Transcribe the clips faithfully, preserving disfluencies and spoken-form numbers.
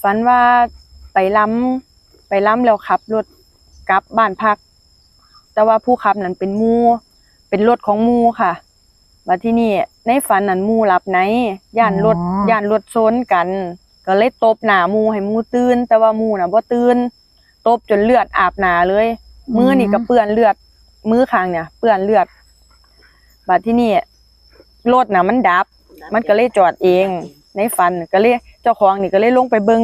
ฝันว่าไปลำ ไปลำแล้วขับรถกลับบ้านพัก แต่ว่าผู้ขับนั้นเป็นหมู่ เป็นรถของหมู่ค่ะ บัดทีนี้ในฝันนั้นหมู่หลับใน ย้านรถ อ๋อ ย้านรถชนกัน ก็เลยตบหน้าหมู่ให้หมู่ตื่น แต่ว่าหมู่น่ะบ่ตื่น ตบจนเลือดอาบหน้าเลย อืม มือนี่ก็เปื้อนเลือด มือข้างเนี่ยเปื้อนเลือด บัดทีนี้รถน่ะมันดับ มันก็เลยจอดเอง ในฝันก็เลย เจ้าของนี่ก็เลยลงไปเบิ่ง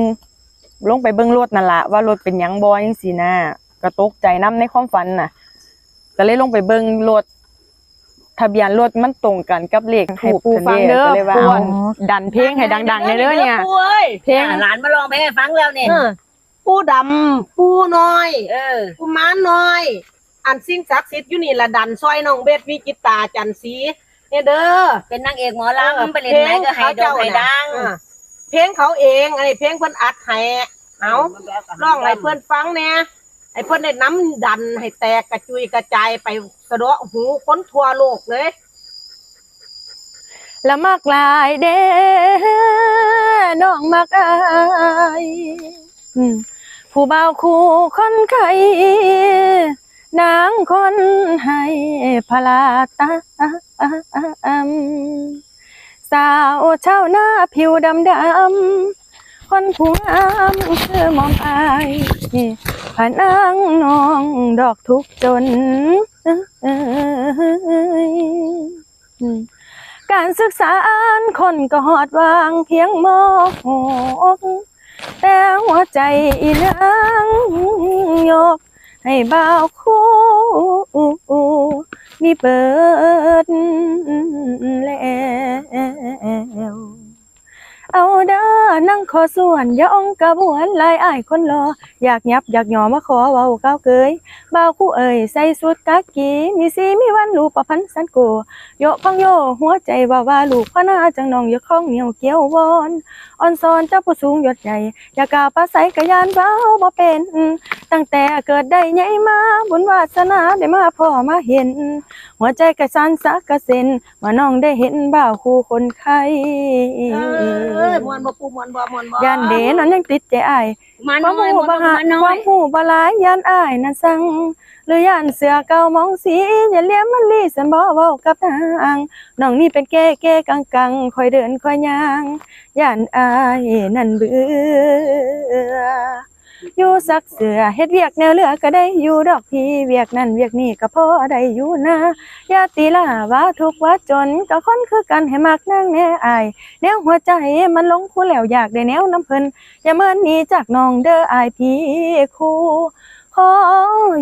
ลงไปเบิ่งรถนั่นล่ะ ว่ารถเป็นหยังบ่จังซี้นะ ก็ตกใจนำในความฝันน่ะ ก็เลยลงไปเบิ่งรถ ทะเบียนรถมันตรงกันกับเลขธูป ให้ปู่ฟังเด้อ ก็เลยว่า ปู่ เอา ดันเพลงให้ดังๆ แน่เด้อเนี่ย ปู่เอ้ย เพลง อ่า หลานมาร้องเพลงให้ฟังแล้วนี่ เออ ปู่ดำ ปู่น้อย เออ กุมารน้อย อันสิ่งศักดิ์สิทธิ์อยู่นี่ละดันซอยน้องเบสวิจิตราจันทร์ศรีเนี่ยเด้อ เป็นนางเอกหมอลำ เออ ไปเล่นไหนก็ให้โด่งให้ดัง เพลงเขาเจ้าน่ะ อ่า เพลงเขาเอง อันนี้เพลงเพิ่นอัดให้ เอา ร้องให้เพิ่นฟังแหน่ ให้เพิ่นได้นำดันให้แตกกระจุยกระจายไปสะเดาะหูคนทั่วโลกเลย ละมักหลายเด้ น้องมักอาย อืม ผู้บ่าวคู่คนไข้ นางคนให้พลาตาม สาวชาวนาผิวดำดำ คนผู้งามคือหม่อมอาย พะนางน้องดอกทุกข์จน การศึกษาอ่านคนก็ฮอดว่างเพียง ม.หก แต่หัวใจอีนางยกให้บ่าวคู่ มีเบิดแล้ว เอาเด้อนางขอส่วน อย่าอ่องกระบวนหลาย อ้ายคนหล่อ อยากหยับอยากหยอมาขอเว้าก้าวเกย บ่าวคู่เอ่ย ใส่ชุดกากี มีสีมีวันรูปพรรณสันโก โยะพังโย หัวใจว่าว่าลูกพะนาจังน้อง อย่าคล้องเหนี่ยวเกี่ยววอน อ่อนซอนเจ้าผู้สูงยศใหญ่ อย่ากล้าปาใสกะย้านเว้าบ่เป็น ตั้งแต่เกิดได้ใหญ่มา บุญวาสนาได้มาพ้อมาเห็น หัวใจกะสั่นสักกะเซ็น เมื่อน้องได้เห็นบ่าวคู่คนไข้ เอ้ย ม่วนบ่ปู่ ม่วนบ่ ม่วนบ่ ย้านเด้น้องยังติดใจอ้าย มัน ความฮู้บ่หา มันน้อย ความฮู้บ่หลาย ย้านอ้ายนั้นสั่ง หรือย้านเสื้อเก่ามองสี อย่าเหลี่ยมมันลี สันบ่เว้ากับนาง น้องนี่เป็นเก้เก้กังกัง ค่อยเดินค่อยย่าง ย้านอ้ายนั้นเบื่อ อยู่ซักเสื้อ เฮ็ดเวียกแนวเหลือก็ได้อยู่ดอกพี่ เวียกนั่นเวียกนี่ก็พอได้อยู่นะ อย่าตีล่าว่าทุกข์ว่าจน ก็คนคือกันให้มักนางแน่อ้าย แนวหัวใจมันลงคู่แล้ว อยากได้แนวนำเพิ่น อย่าเมินหนีจากน้องเด้ออ้ายพี่คู่ ขอ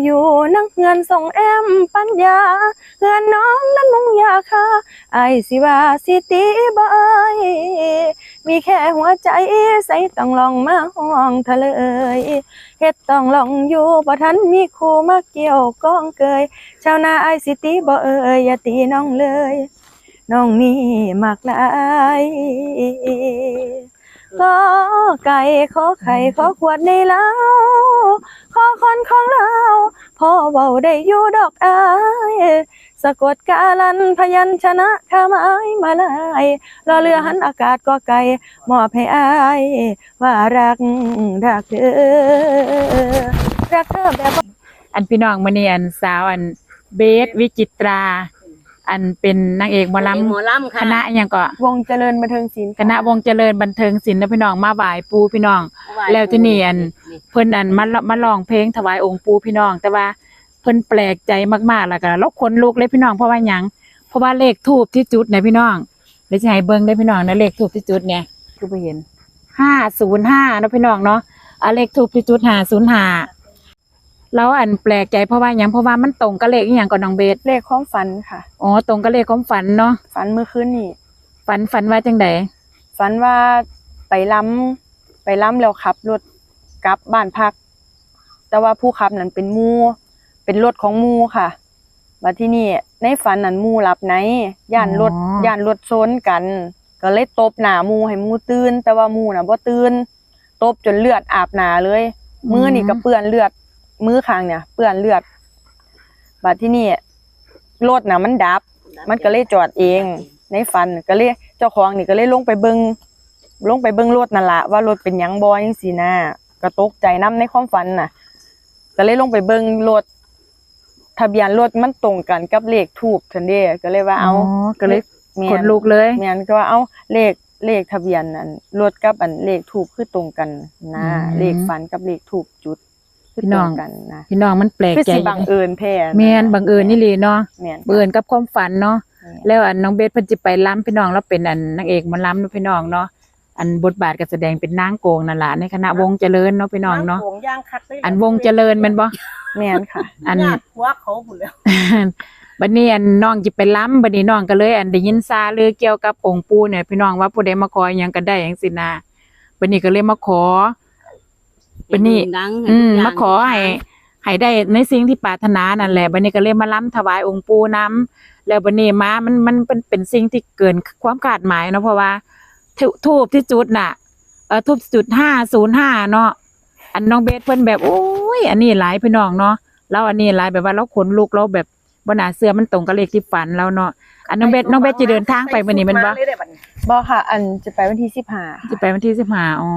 อยู่นำเฮือนส่งแอมปัญญา เฮือนน้องนั้นมุงยาคา อ้ายสิว่าสิตีบ่เอ่ย มีแค่หัวใจใสต้องลองมาห้องทะเลย เฮ็ดต้องลองอยู่ บ่ทันมีคู่มาเกี่ยวกองเกย ชาวนาอ้ายสิตีบ่เอ่ย อย่าตีน้องเลย น้องนี่มักหลาย กอไก่ขอไข่ขอขวดในเล้า ขอคนของเรา พอเว้าได้อยู่ดอกอ้าย สะกดกาลันพยัญชนะคำไม้มาลาย รอเรือหันอากาศกอไก่ มอบให้อ้าย ว่ารัก รักเด้อ รักเด้อแบบ อันพี่น้อง มื้อนี้อันสาวอันเบสวิจิตรา อันเป็นนางเอกหมอลำ นางเอกหมอลำค่ะ คณะอิหยังเกาะ วงเจริญบันเทิงศิลป์ คณะวงเจริญบันเทิงศิลป์นะพี่น้อง มาไหว้ปู่พี่น้อง ไหว้ปู่ แล้วที่นี่อัน นี่ เพิ่นอันมา มาร้องเพลงถวายองค์ปู่พี่น้อง แต่ว่าเพิ่นแปลกใจมากๆ แล้วก็เราขนลุกเลยพี่น้อง เพราะว่าหยัง เพราะว่าเลขธูปที่จุดเนี่ยพี่น้อง เดี๋ยวจะให้เบิ่งได้อพี่น้องนะ เลขธูปที่จุดเนี่ย คือบ่เห็น ห้าศูนย์ห้า เนาะพี่น้องเนาะ อ่ะ เลขธูปที่จุด ห้าศูนย์ห้า แล้วอันแปลกใจเพราะว่าหยัง เพราะว่ามันตรงกับเลขอีหยังก่อนน้องเบส เลขความฝันค่ะ อ๋อ ตรงกับเลขความฝันเนาะ ฝันเมื่อคืนนี้ ฝัน ฝันว่าจังใด ฝันว่าไปลำ ไปลำแล้วขับรถกลับบ้านพัก แต่ว่าผู้ขับนั้นเป็นหมู่ เป็นรถของหมู่ค่ะ บัดทีนี้ในฝันนั้นหมู่หลับใน ย้านรถ อ๋อ ย้านรถชนกัน ก็เลยตบหน้าหมู่ให้หมู่ตื่น แต่ว่าหมู่น่ะบ่ตื่น ตบจนเลือดอาบหน้าเลย อืม มือนี่ก็เปื้อนเลือด มือข้างเนี่ยเปื้อนเลือด บัดทีนี้รถน่ะมันดับ มันก็เลยจอดเอง ในฝันก็เลย เจ้าของนี่ก็เลยลงไปเบิ่ง ลงไปเบิ่งรถนั่นล่ะ ว่ารถเป็นหยังบ่จั่งซี้นะ ก็ตกใจนำในความฝันน่ะ ก็เลยลงไปเบิ่งรถ ทะเบียนรถมันตรงกันกับเลขธูปซั่นเด้ ก็เลยว่า เอ้า ก็เลย แม่น ขนลุกเลย แม่น ก็ว่า เอ้า เลข เลขทะเบียนอันรถกับอันเลขธูปคือตรงกันนะ อืม เลขฝันกับเลขธูปจุดคือตรงกันนะ พี่น้อง พี่น้อง มันแปลกใจ คือสิบังเอิญแท้นะ แม่น บังเอิญอีหลีเนาะ แม่น บังเอิญกับความฝันเนาะ แม่น แล้วอันน้องเบสเพิ่นสิไปรำ พี่น้อง ลาวเป็นอันนางเอกหมอลำเนาะพี่น้องเนาะ อันบทบาทก็แสดงเป็นนางโกงนั่นล่ะ ในคณะวงเจริญเนาะพี่น้องเนาะ นางโกงอย่างคักเลย อันวงเจริญแม่นบ่ แม่นค่ะ อัน ญาติผัวเขาพู้นแหล้ว บัดนี้อันน้องสิไปรำ บัดนี้น้องก็เลยอันได้ยินซาลือเกี่ยวกับองค์ปู่เนี่ย พี่น้องว่าผู้ใดมาขออิหยังก็ได้จั่งซี้นะ บัดนี้ก็เลยมาขอ บัดนี้ ให้โด่งดัง อืม ให้ทุกอย่าง มาขอให้ ให้ได้ในสิ่งที่ปรารถนานั่นแหละ บัดนี้ก็เลยมารำถวายองค์ปู่นำ แล้วบัดนี้มา มัน มันเป็น เป็นสิ่งที่เกินความคาดหมายเนาะ เพราะว่า ธู- ธูปที่จุดน่ะ เอ่อ ธูปจุดห้าศูนย์ห้าเนาะ อันน้องเบสเพิ่นแบบ โอ้ย อันนี้หลายพี่น้องเนาะ ลาวอันนี้หลาย แบบว่าลาวขนลุก ลาวแบบบ่น่าเชื่อ มันตรงกับเลขที่ฝันลาวเนาะ อันน้องเบส น้องเบสสิเดินทางไปมื้อนี้แม่นบ่ บ่ค่ะ อันสิไปวันที่สิบห้า สิไปวันที่สิบห้า อ๋อ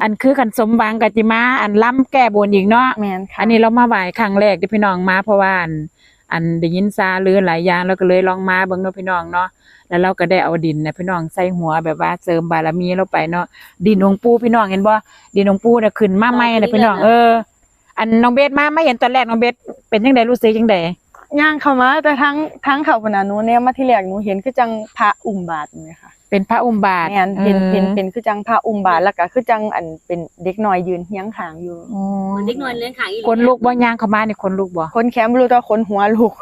อันคือคันสมหวังก็สิมา อันรำแก้บนอีกเนาะ แม่นค่ะ อันนี้ลาวมาไหว้ครั้งแรกเด้อพี่น้อง มาเพราะว่าอัน อันได้ยินซาลือหลายอย่าง ลาวก็เลยลองมาเบิ่งเนาะพี่น้องเนาะ แล้วลาวก็ได้เอาดินน่ะพี่น้องใส่หัว แบบว่าเสริมบารมีลาวไปเนาะ ดินองค์ปู่พี่น้องเห็นบ่ ดินองค์ปู่น่ะขึ้นมาใหม่น่ะพี่น้อง เออ อันน้องเบสมา มาเห็นตอนแรกน้องเบสเป็นจั่งใด รู้สึกจั่งใด ย่างเข้ามาแต่ทาง ทางเข้าพุ้นน่ะ หนูแนมมาทีแรกหนูเห็นคือจั่งพระอุ้มบาตรนี่ค่ะ เป็นพระอุ้มบาตร แม่น เห็น เออ เห็นเป็นคือจั่งพระอุ้มบาตร แล้วก็คือจั่งอันเป็นเด็กน้อยยืนเคียงข้างอยู่ อ๋อ เหมือนเด็กน้อยเลี้ยงขางอีหลี ขนลุกบ่ ย่างเข้ามานี่ขนลุกบ่ ขนแขนบ่รู้ แต่ว่าขนหัวลุก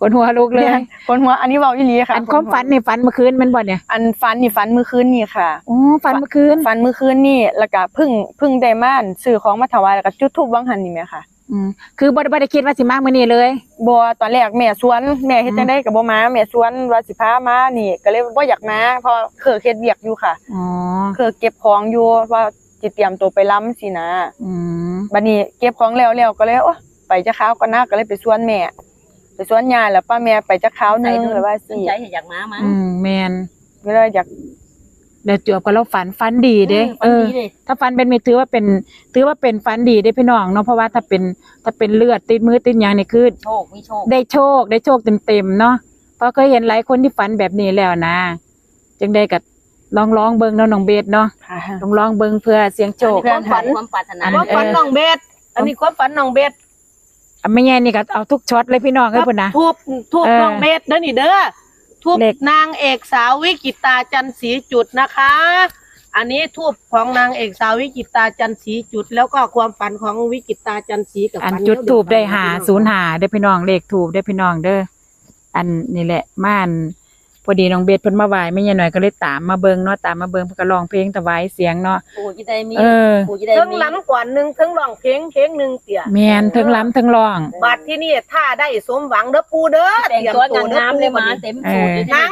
ขนหัวลุกเลย แม่น ขนหัว อันนี้เว้าอีหลีค่ะ อันความฝันนี่ฝันเมื่อคืนแม่นบ่เนี่ย อันฝันนี่ฝันเมื่อคืนนี่ค่ะ อ๋อ ฝันเมื่อคืน ฝันเมื่อคืนนี่ แล้วก็เพิ่ง เพิ่งได้มาอันซื้อของมาถวาย แล้วก็จุดธูปวังหันนี่แหมค่ะ อืม คือบ่ได้ บ่ได้คิดว่าสิมามื้อนี้เลย บ่ ตอนแรกแม่ชวน แม่เฮ็ดจั่งใดก็บ่มา แม่ชวนว่าสิพามานี่ ก็เลยบ่อยากมา เพราะเคิกเฮ็ดเวียกอยู่ค่ะ อ๋อ เคิกเก็บของอยู่ ว่าสิเตรียมตัวไปรำซี้นะ อืม บัดนี้เก็บของแล้ว แล้วก็เลย โอ๊ย ไปจักคราวก่อนนะ ก็เลยไปชวนแม่ ไปชวนย่า แล้วป้าแม่ไปจักคราวหนึ่ง แล้วว่าสิ สนใจอยากมามา อืม แม่น ก็เลยอยาก แล้วจวบกับลาวฝัน ฝันดีเด้ อืม ฝันดีเด้ เออ ถ้าฝันแบบนี้ถือว่าเป็น ถือว่าเป็นฝันดีเด้พี่น้องเนาะ เพราะว่าถ้าเป็น ถ้าเป็นเลือดติดมือติดหยังนี่คือ โชค มีโชค ได้โชค ได้โชคเต็มๆเนาะ เพราะเคยเห็นหลายคนที่ฝันแบบนี้แล้วนะ จั่งใดก็ลองลองเบิ่งเนาะน้องเบสเนาะ ค่ะ ลองลองเบิ่งเพื่อเสี่ยงโชค อันนี้ความฝัน ความปรารถนา อัน ความฝัน เออ น้องเบส อันนี้ความฝันน้องเบส อ่ะ แม่ใหญ่นี่ก็เอาทุกช็อตเลยพี่น้องเอ้ย พุ้นนะ ธูป ธูป เออ น้องเบสเด้อนี่เด้อ ธูป เลข นางเอกสาววิจิตรา จันทร์ศรีจุดนะคะ อันนี้ธูปของนางเอกสาววิจิตรา จันทร์ศรีจุด แล้วก็ความฝันของวิจิตรา จันทร์ศรีกับ อัน ฝัน จุดธูปได้ แล้วเดี๋ยว ห้าศูนย์ห้าเด้อพี่น้อง เลขธูปเด้อพี่น้องเด้อ อันนี้แหละ มาอัน พอดีน้องเบสเพิ่นมาไหว้แม่ใหญ่น้อยก็เลยตามมาเบิ่งเนาะ ตามมาเบิ่ง เพิ่นก็ร้องเพลงถวายเสียงเนาะ ปู่จะได้มี เออ ปู่จะได้มี เทิงรำก่อนหนึ่ง เทิงร้องเพลงเพลงหนึ่งเตี้ย แม่น เทิงรำเทิงร้อง บัดที่นี่ถ้าได้สมหวังเด้อปู่เด้อ แต่งตัว เตรียมตัว งามๆเลย เด้อปู่ มาเต็มสูทเลย เออ นาง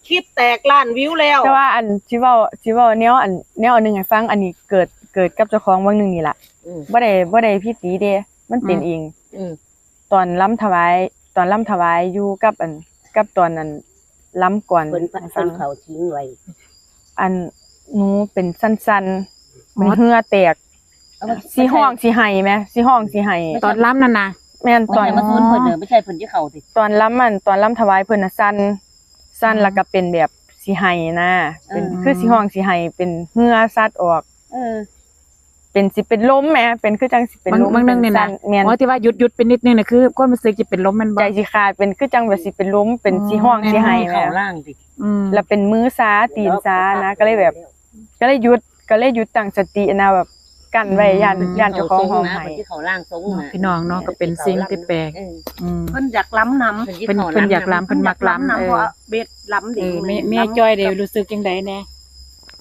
คลิปแตกล้านวิวแล้ว แต่ว่าอันสิเว้า สิเว้าแนวอัน แนวอันหนึ่งให้ฟัง อันนี้เกิด เกิดกับเจ้าของวังหนึ่งนี่ล่ะ อืม บ่ได้ บ่ได้พิธีเด้ มันเป็น อืม เอง อืม ตอนรำถวาย ตอนรำถวายอยู่กับอัน กับตอนนั้นรำก่อน เพิ่น ให้ฟัง เพิ่นเผาทิ้งไว้ อันหนูเป็นสั่นๆ อ๋อ มันเหงื่อแตก เอามา สิฮ้องสิไห้แหม สิฮ้องสิไห้ ตอนรำนั่นนะ แม่น ตอน มันจะมาซุนเพิ่นเด้อ ไม่ใช่เพิ่นที่เขาสิ ตอนรำอัน ตอนรำถวายเพิ่นน่ะสั่น สั่น อืม แล้วก็เป็นแบบสิไห้นะ เป็น เออ คือสิฮ้องสิไห้ เป็นเหงื่อซัดออก เออ เป็นสิเป็นลมแหม เป็นคือจั่งสิเป็นลม บาง บางหนึ่งนี่นะ เป็นสั่น แม่น อ๋อ ที่ว่าหยุด หยุดไปนิดนึงน่ะ คือความรู้สึกจะเป็นลมแม่นบ่ ใจสิขาด เป็นคือจั่งแบบสิเป็นลม เป็นสิฮ้องสิไห้แหม เข้าร่างสิ อืม แล้วเป็นมือชา ตีนชานะ ก็เลยแบบ ก็เลยหยุด ก็เลยหยุดตั้งสตินะ แบบ กั้นไว้ ย้าน อืม ย้านเจ้าของฮ้องไห้ เพิ่นสิเข้าร่างทรงนะ พี่น้องเนาะ ก็เป็นสิ่งที่แปลก เออ อืม เพิ่นอยากรำนำ เพิ่น เพิ่นอยากรำ เพิ่นมักรำ เพิ่นอยากรำนำ เออ เพราะว่าเบสรำดี เออ แม่ แม่จ้อยได้รู้สึกจั่งใดแน่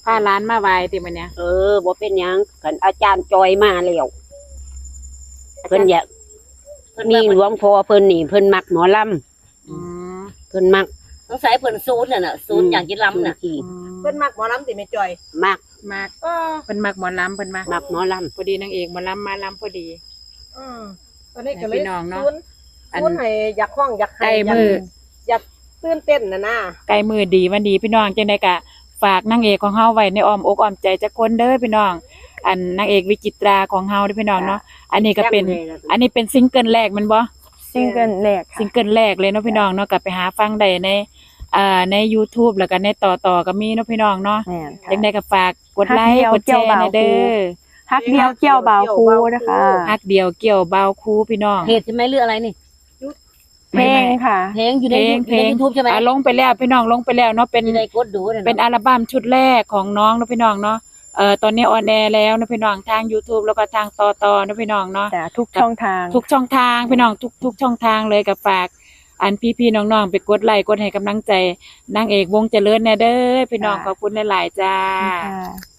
พาหลานมาไหว้ติมื้อนี้ เออ บ่เป็นหยัง คันอาจารย์จอยมาแล้ว เพิ่นอยาก เพิ่นมัก นี่หลวงพ่อเพิ่นนี่ เพิ่นมักหมอลำ อืม เพิ่นมัก สงสัยเพิ่นสูนน่ะน่ะ สูน อืม อยากจะลำน่ะ อืม เพิ่นมักหมอลำติแม่จ้อย มัก มัก เออ เพิ่นมักหมอลำ เพิ่นมัก มักหมอลำ พอดีนางเอกหมอลำมารำพอดี เออ ตอนนี้ก็เลย พี่น้องเนาะ สูน อัน สูนให้อยากฮ้องอยากไห้ ใกล้มื้อ อยาก อยากตื่นเต้นน่ะนะ ใกล้มื้อดีวันดีพี่น้อง จั่งใดก็ ฝากนางเอกของเฮาไว้ในอ้อมอกอ้อมใจจักคนเด้อพี่น้อง อันนางเอกวิจิตราของเฮาเด้อพี่น้องเนาะ อันนี้ก็เป็น อันนี้เป็นซิงเกิลแรกแม่นบ่ ซิงเกิลแรกค่ะ ซิงเกิลแรกเลยเนาะพี่น้องเนาะ ก็ไปหาฟังได้ในอ่าใน YouTube แล้วก็ในต่อต่อก็มีเนาะพี่น้องเนาะ แม่นค่ะ จังใดก็ฝากกดไลค์ ฮักเดียว กดแชร์แหน่เด้อ ฮักเดียวเกี่ยวเบาคูนะคะ ฮักเดียวเกี่ยวเบาคูพี่น้อง เพจใช่ไหมหรืออะไรนี่ เพลงค่ะ เพลงอยู่ใน เพลง YouTube เพลง ใน YouTube ใช่ไหม อ่ะลงไปแล้วพี่น้อง ลงไปแล้วเนาะ เป็น ที่ได้กดดูนั่น เป็นอัลบั้มชุดแรกของน้องเนาะพี่น้องเนาะ เอ่อตอนนี้ออนแอร์แล้วเนาะพี่น้อง ทาง YouTube แล้วก็ทางต่อต่อเนาะพี่น้องเนาะ จ้ะ ทุกช่องทาง ทุกช่องทางพี่น้อง ทุกทุกช่องทางเลย ก็ฝากอันพี่ๆน้องๆไปกดไลค์กดให้กำลังใจนางเอกวงเจริญแหน่เด้อพี่น้อง ค่ะ ขอบคุณหลายๆจ้า ค่ะ